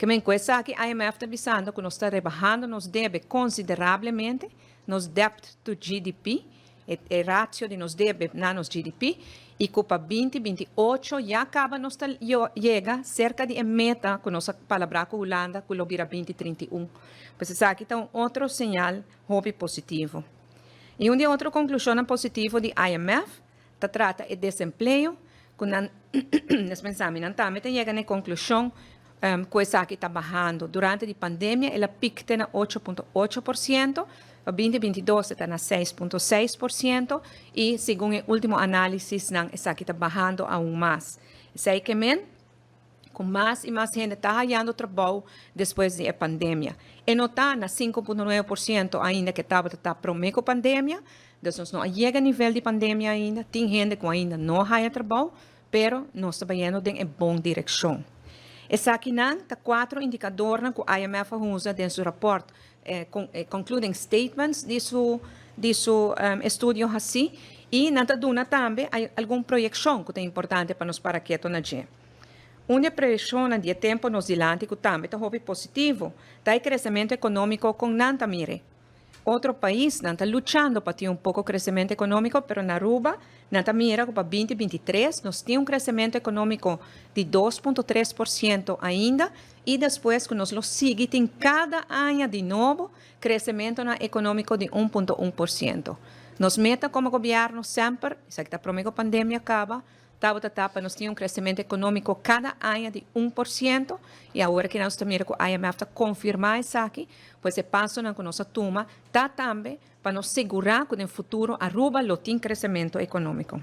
Ke men ku esaki IMF ta bisando ku nos ta rebahando nos debe konsiderablemente, nos debt to GDP, e ratio di nos debe na nos GDP, i ku pa 2028 ya kaba nos ta yega serka di e meta ku nos a palabrá ku Hulanda ku lo bira 2031. Pues esaki ta un otro señal hopi positivo. I un di e otro konklushonnan positivo di IMF ta trata e desempleo, ku nan despensami nan tambe ta yega na e konklushon ku esaki ta bahando. Durante di pandemia el a pik te na 8.8%, pa 2022 e ta na 6.6% i segun e último análisisnan esaki ta bahando aun mas. Esei ke men ku mas i mas hende ta hayando trabou despues di e pandemia. E no ta na 5.9% ainda ke tabata ta promé ku pandemia, dus nos no a yega nivel di pandemia ainda, tin hende ku ainda no a haya trabou, pero nos ta bayendo den e bon direkshon. Esakinan ta kuatro indikadornan ku IMF a usa den su rapòrt, e concluding statements di su estudio hasí, i nan ta duna tambe algun proyekshon ku ta importante pa nos para keto na dje. Un di e proyekshonnan di e tempu nos dilanti ku tambe ta hopi positivo ta e kresementu ekonómiko kon nan ta mira. Otro paisnan ta luchando pa tin un poko kresementu ekonómiko, pero na Aruba nan ta mira ku pa 2023 nos tin un kresementu ekonómiko di 2.3% ainda i despues ku nos lo sigui tin kada aña di nobo kresementunan ekonómiko di 1.1%. Nos meta komo gobièrnu semper, esaki ta promé ku pandemia kaba, tabata ta pa nos tin un kresementu ekonómiko kada aña di 1% i awor ku nos ta mira ku IMF ta konfirmá esaki, pues e pasonan ku nos a tuma ta tambe pa nos sigurá ku den futuro Aruba lo tin kresementu ekonómiko.